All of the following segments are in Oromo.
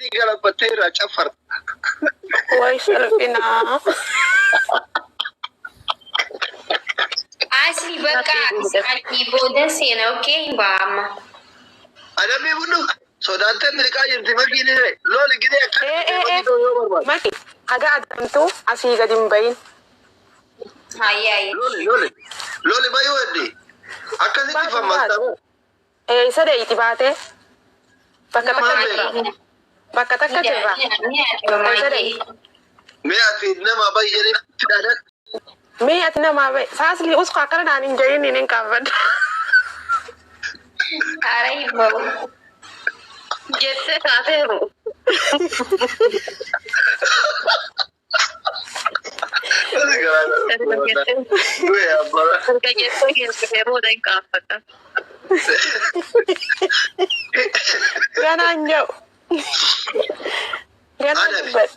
Galabbattee irraa caffarta. Way salphinaa. Asli bakka ani booda seena, okay, hin ba'a amma. Adabbii bunnu sodaattee miliqaa jirti makiin illee. Loli gidee akka Ee ee ee. yoo barbaade. Maki haga adamtuu asii gadi hin bahin. Hayya hayya. Loli loli. Loli bayuu heddi. Akkasitti Baatu fammastaa. baatu. Eessa deeyti baatee? Bakka takka Maal jirra. beeka? Bakka takka jirra. Eessa deeyti? Mee ati nama bayi jedhee fidhaadha. Mee ati namaa bahe. Saasli usku akkana naan hin jedhin hin qaanfadha. Haara hin ba'u. Jettee kaateeru. Erga jettee Du'e abbaa. erga jettee geessitee booda hin qaanfadha. Ganaan jedhu. Ganaan Adabi. dubbadhu.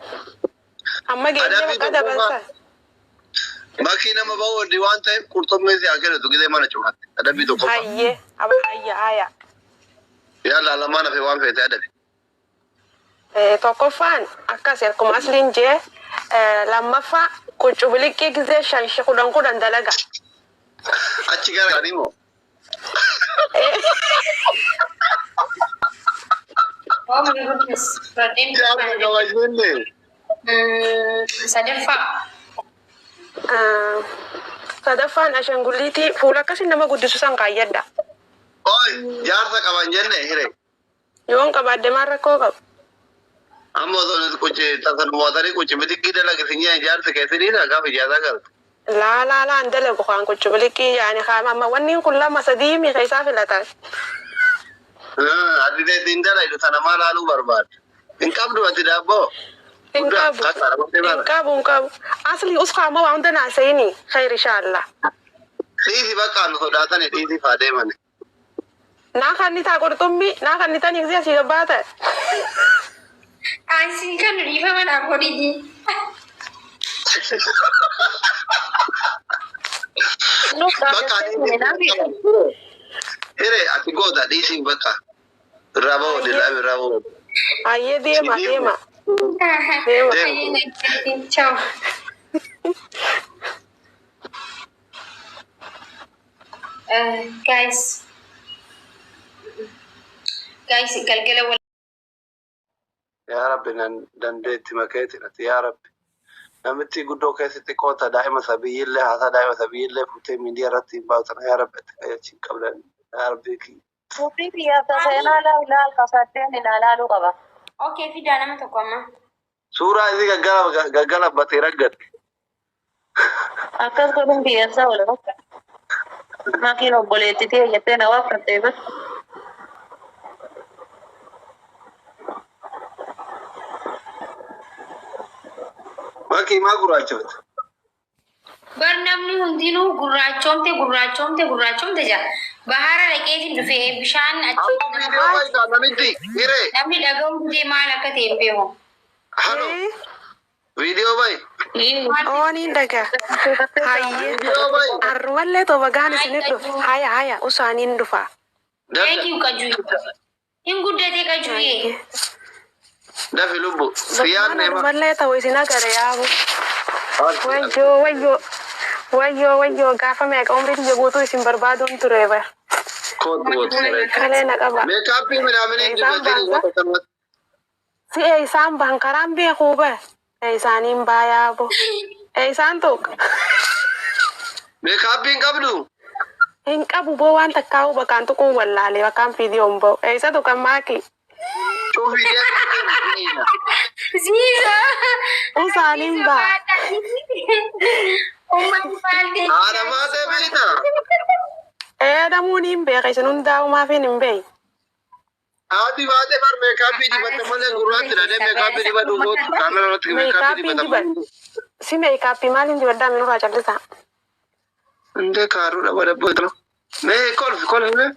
Amma geenyee Adabbii bakka tokkummaa. dabarsa. Makii nama ba'uu heddi waan ta'eef qurxummii si haa kennitu gidee mana cufatte. Adabbii tokkoffaa. Hayyee. Aba hayya haya. Yalla lamaan hafe waan feete adabi. Tokkoffaan akkas akkuma asliin jee, lammaffaa quccubiliqqii gizee shan 10 10 dalaga. Achi gara galanii moo? Oh my goodness. Fudhadheen Jaarsa kabajnenne. Sadaffaa. Sadaffaan ashangulliitii fuula akkasii nama guddisu san kaayyadha. Oi, jaarsa qaban jenne hire. Yoon qabaadde maal rakkoo qaba? Amma osoo nuti quci tasan mootanii quci bixiqqii dalage si nyaan jaarsi keessi dhiira gaafa ijaasaa galte. Laa laa laa hin dalagu kaan quccubiliqqii yaani kaan amma wanni kun lama sadii mi keessaa filatan. Ati teessi hin dalaydu tana maal haaluu barbaadde? Hin qabdu ati daabboo? Hin Guddaa qabu. takka dhabattee Hin baala. qabu, hin qabu. Asli uskaa amma waa hunda naasayini khayr inshallah. Dhiisi bakka nu sodaatani dhiisi faa deemani. Naa kannitaa qurxummii naa kannitanii gisee asii gabbaata. Aansiin kan nu dhiifama naaf godhiti. Nuuf Bakka dhaabbattee ture naafi. Hire ati goota dhiisi bakka. Irraa ba'uu dillaa irraa ba'uu. Hayyee, deema deema deema. Deema. Ciao. Guys. Guys, galgala wal Yaa Rabbi nan dandeetti makeetiin ati yaa Rabbi. Namitti guddoo keessatti qoota daa'ima sabiyyillee haasaa daa'ima sabiyyillee fuutee miidiyaa irratti hin baatu yaa Rabbi ati qajeelchi hin qabdan yaa Rabbi kiyya. Dubbii biyyaaf seenaa laal kafaddeen ilaaluu qaba. Okay, fidaa nama tokko amma. Suuraa isii gaggalabbatee raggatte. Akkas godhuun biyyeessaa oola bakka. Makiin obboleettitii jettee na waaffattee bas. Makii maa gurraachofte? Bar namni hundinuu gurraachoomte gurraachoomte gurraachoomte jira. Bahara dhaqeetiin dhufee bishaan achi Amma viidiyoo baay'isaa namitti hiree. Namni dhaga'uu didee maal akka ta'e hin beeku. Halo. Viidiyoo bayi. Ooniin dhaga. Hayyee. Viidiyoo bayi. Arrumallee toba gaan isinit dhufe. Haya haya usaaniin dhufa. Thank you, qajuye. Hin guddate qajuye. Dafi lubbu. Bakkaan Siyaan neema. arrumallee ta'u isin agare yaabu. Wayyoo wayyoo. Wayyoo wayyoo, gaafa meeqa umrii tiyya guutuu isin barbaaduun ture bar. Kootu kootu. Kalee na qaba. Makeup minaaminii Isaan dibatanii baasa. akkanumatti. Si'e isaan bahan karaan beekuu bar. Isaaniin baayaabo. Isaan tuqa. Makeup hin qabdu. Hin qabu boo, waan takkaa'uu bakkaan tuquun wallaalee bakkaan viidiyoon ba'u. Eessa tuqan maaki? Cuufii deemu. Ziiza. Isaaniin ba'a. Uummanni maal Haadha baatee beektaa? Ee, namuun hin beeka, isin hundaa'u maafin hin beeyi. Haati baatee bar makeup dibatte malee gurraatti dhadhee makeup dibadhu gootu kaamera irratti makeup Makeup dibata. dibadhu. Si makeup maaliin dibaddaa minurraa callisaa? Indee kaaruu dhaba dhabboo. Mee kolfi kolfi mee.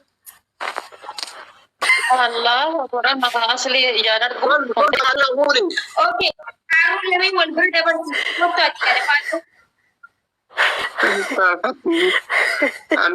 Allah godhan maqaa asli ijaan argu. Kolfi kolfi alla fuudhi. Okay. Kaaruu lameen wal bira dabarsi. Kottu ati kana faatu.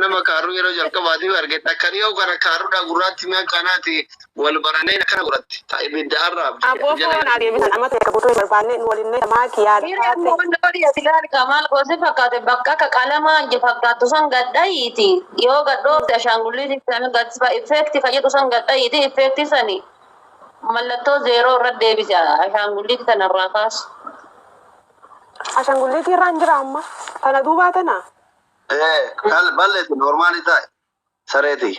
Nama kaaruu yeroo jalqabaatiif argite akka dhiyoo kana kaaruudha gurraatti mi'a kanaati wal baranee akkana godhatti. Ibidda arraabdi. Abboo foon adeemisan amma ta'e guutuu hin barbaanne nu waliin maaki yaada Dhiirri ammoo taate. wanti godhi ati ilaali kaa maal gosi fakkaate bakka akka qalamaa ije fakkaattu san gadhayiiti. Yoo gadhoofte ashaangulliitii sami gadsifa effeekti ka jedhu san gadhayiiti effeekti sani mallattoo zeeroo irra deebisa ashaangulliitii tanarraa kaasu. Ashaangulliitii irraan jira amma. Tana duubaa tana. Kal balleessi normaali taa'e sareeti.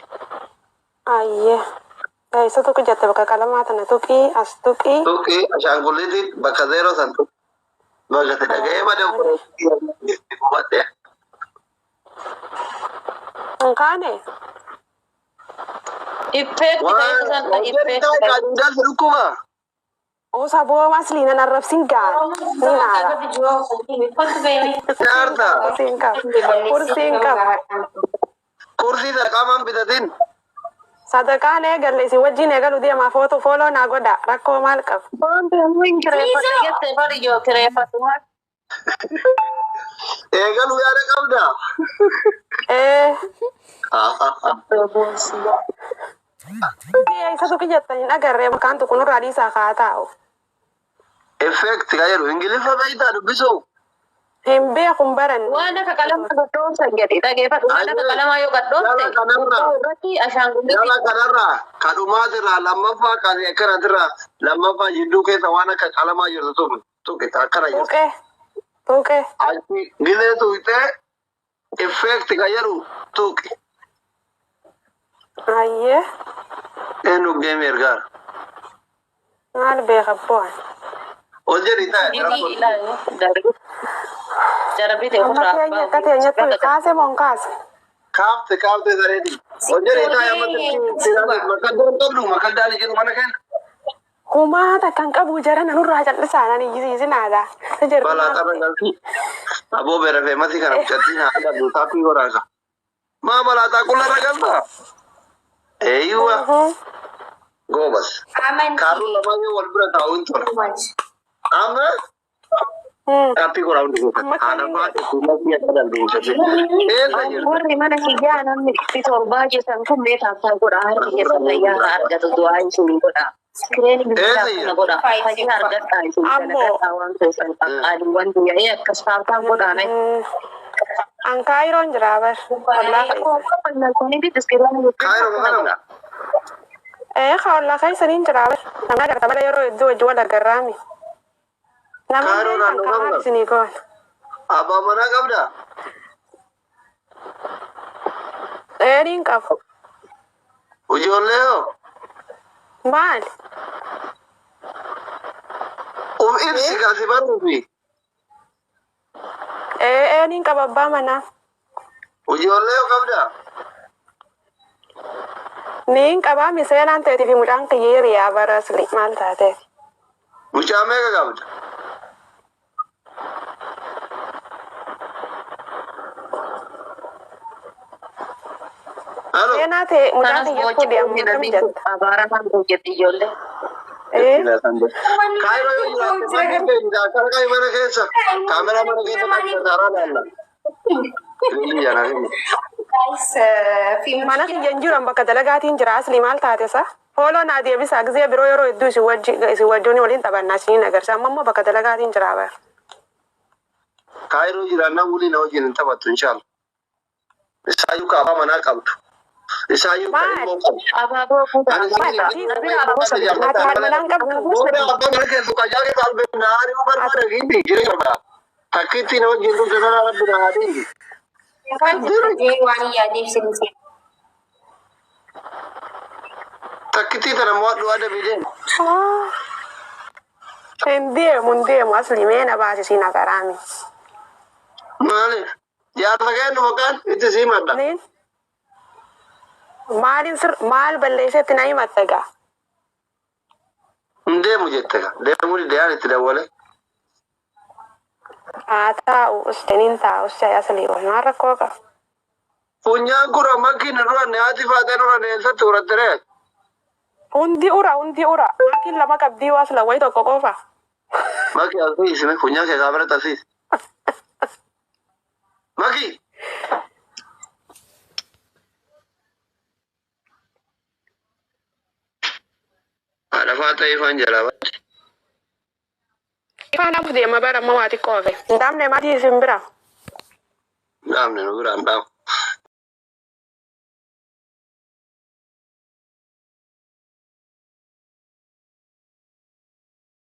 Ayyee. Isa tuqi jette bakka qalamaa tana tuqii as tuqii. Tuqi ashaangulliitii bakka zeeroo san tuqi. Bakka si dhaga'ee badee hubadhe. Hin kaane. Effeekti ka jedhu san Waan effeekti taa'e ka jedhu. kaadindaa si dhukkuba. Osa boo asliin nan arrabsin gaa. Ni naara. Nyaarta. Kursiin qaba. Kursiin qaba. Kursii sana qaamaan bitatin. Sadaqaan eegalle isin wajjin eegalu deemaa footoo fooloo naa godha. Rakkoo maal qaba? Wanti ammoo hin kireeffadhu jette bari yoo kireeffatu maal. Eegaluu yaada qabda. Ee. Isa tuqi jettan hin agarree bakkaan tuqunurraa dhiisaa kaa taa'u. Effect ka jedhu Ingiliffa beektaa dubbisuu. Hin beeku hin baranne. Waan akka qalamaa gadhoofsan jedhi dhageeffadhu. Waan akka qalamaa yoo gadhoofte Jala kanarra. gubbaa irratti ashaangulliitii Jala kanarraa kadhumaatirraa lammaffaa kan akkanatirraa lammaffaa jidduu keessa waan akka qalamaa jirtu tuqi tuqi akkana jirtu. Tuqee. Tuqee. Achi gizee tuqxee effect ka jedhu tuqi. Ayyee. Eenyu geemi ergaara. Maal beeka bu'aan. Ol jedhi taa'e. Darbite Amma ofirraa keenya akka teenyatti kaase moo hin kaase? Kaafte kaafte sareeti. Ol jedhi taa'e amma makaddaan qabdu makaddaan jiru mana keenya. Humaata kan qabu jara nanurraa callisaa nan iyyisiisinaadha. Balaa xarra galti. Aboo beera feemasi kana mucattiin haa adabdu taappii goraasa. Maa balaa xaaqulla irra galta? Eeyyuwa goobas. Kaaruu lamaan yoo wal bira taa'u hin tola. Amma taappii goraa hundi gosa. Amma Haadha kan faate fuulatti akka dalbu mucattiin. Eessa jirta? Warri mana kiyyaa namni dhibbi torbaa jettan kun mee taappaa godha harki keessan fayyaa haa argatu du'aa isin godha. Sikireeni bilbilaa kana godha fayyaa argadhaa isin Ammoo. dalagadhaa waan keessan qaqqaaliiwwan biyya akkas taappaa godhaa mee. An kaayiroon jira bar. Ollaa keessa. Kaayiroo kana. Ee kaa ollaa keessaniin jira bar. Namni agarta bara yeroo hedduu wajji wal agarraami. Namni Kaayiroo kan naannoo kamaan qabda? isinii goon. Abbaa manaa qabdaa? Ee niin qabu. Ijoollee hoo? Maali? Uf ibsi kasi baruufi. Ee ee niin qaba abbaa manaa. Ijoollee hoo qabdaa? Niin qabaa miseenaan ta'eetii fi mucaan kiyyeeriyaa bara asli maal taateeti? Mucaa meeqa qabda? Halo. Seenaa ta'e mucaan Kanas kiyya boochi fuudhi amma namni kam kun jetta? abaaramaan hojjetti ijoollee. Ee Kaayiroo yoo jiraatte manni keenya qarqara mana keessa kaameraa mana keessa kan gargaaraa laalla. Ililii jana kenna. Mana kiyya hin jiru bakka dalagaatiin jira asli maal taate sa? Fooloo naa deebisaa gisee biroo yeroo hedduu isin wajji isin wajjin waliin taphannaa isiniin agarsiisa amma immoo bakka dalagaatiin jira bara. Kaayiroo jiraannaa waliin wajjin hin taphattu inshaalla. Isaayyuu ka abbaa manaa qabdu. Isaayyuu ka Maal? ilmoo qabdu. Abaaboo fuuta Ani abaaboo bira abaaboo sadii Ati haadha manaa hin qabdu? Booda abbaa mana keessu qajaa keessa albee naanii barbaada gindi jireenya barbaada. Takkiitti na wajjin dhufte sana rabbi na haa dhiisu. Takkittii tana mo'adhu adabii deemu. Hin deemu hin deemu asli mee na baasi siin agaraami. Maaliif? Jaarsa kennu maqaan itti sii madda. Niin maalin sir maal balleessetti na himatta gaa? Hin deemu jette ka. Deemuu didee itti dawwale. Haa taa'u usteniin taa'u usee asli maal rakkoo qaba? Funyaan kun ammakiin duranne haati faateen duranne eessatti uratte ree? Hundi ura hundi ura maatiin lama qabdii waas lawwai tokko qofa. Maki asiisime funyaan kee kaameratti asiis. Maki. Haadha faaxee ifaan jalaa badde. Ifaan hafu deema bara amma waa xiqqoo hafe. Hin dhaabne maatii isin bira. Dhaabne nu biraan dhaabu.